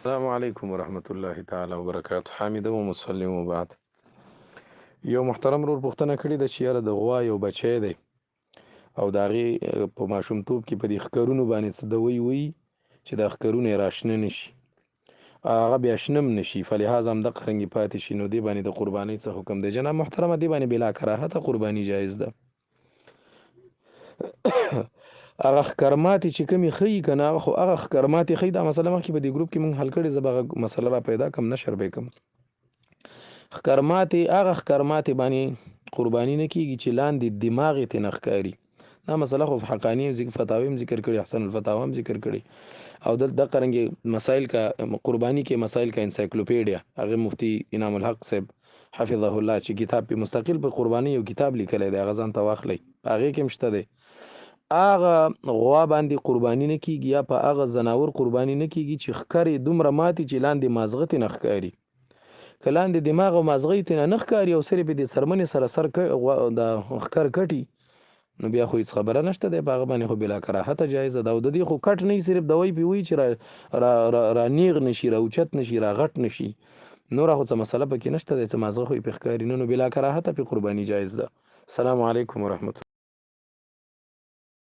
السلام علیکم ورحمت الله تعالی وبرکاته. حامده و مسلم و بعد. یو محترم رور پوښتنه کړې ده چې یاره د غوا یو بچی دی او د هغې په ماشومتوب کې په دې ښکرونو باندې څه دوی وي چې دا ښکرونه یې راشنه نه شي، هغه بیا شنم نه شي، فلهذا هم دقه رنګې پاتې شي، نو دې باندې د قربانۍ څه حکم دی؟ جناب محترمه، دې باندې بلا کراهته قرباني جایز ده. هغه ښکرماتې چې کومې ښيي که نه، هغه خو هغه ښکرماتې ښيي. دا مسله مخکې په دې ګروپ کې مونږ حل کړې، زه به هغه مسله را پیدا کړم، نشر به یې کړم. ښکرماتې، هغه ښکرماتې باندې قرباني نه کیږي چې لاندې دماغ یې ترې نه ښکاري. دا مسله خو حقاني ذکر فتاوی هم ذکر کړي، احسن الفتاوی هم ذکر کړي، او دلته دغه رنګې مسایل کا قرباني کې مسایل کا انسایکلوپیډیا، هغه مفتي انعام الحق صاحب حفظه الله چې کتاب په مستقل په قرباني یو کتاب لیکلی دی، هغه ځان ته واخلئ، هغې کې هم شته دی. هغه غوا باندې قرباني نه کیږي یا په هغه ځناور قرباني نه کیږي چې ښکر یې دومره ماتي چې لاندې مازغه ترې نه ښکاري. که لاندې دماغ او مازغه یې ترې نه ښکاري او سر یې په دې څرمنې سره سر د ښکر کټي، نو بیا خو هیڅ خبره نشته دی، په هغه باندې خو بلا کراهته جایزه ده. او د دې خو کټ نه صرف دوی پې وایي چې را را را را نیغ نشي، را اوچت نشي، را غټ نشي، نوره خو څه مسله پکې نشته دی، څه مازغه خو یې پې ښکاري نه، نو بلا کراهته پې قرباني جایز ده. السلام علیکم ورحمت.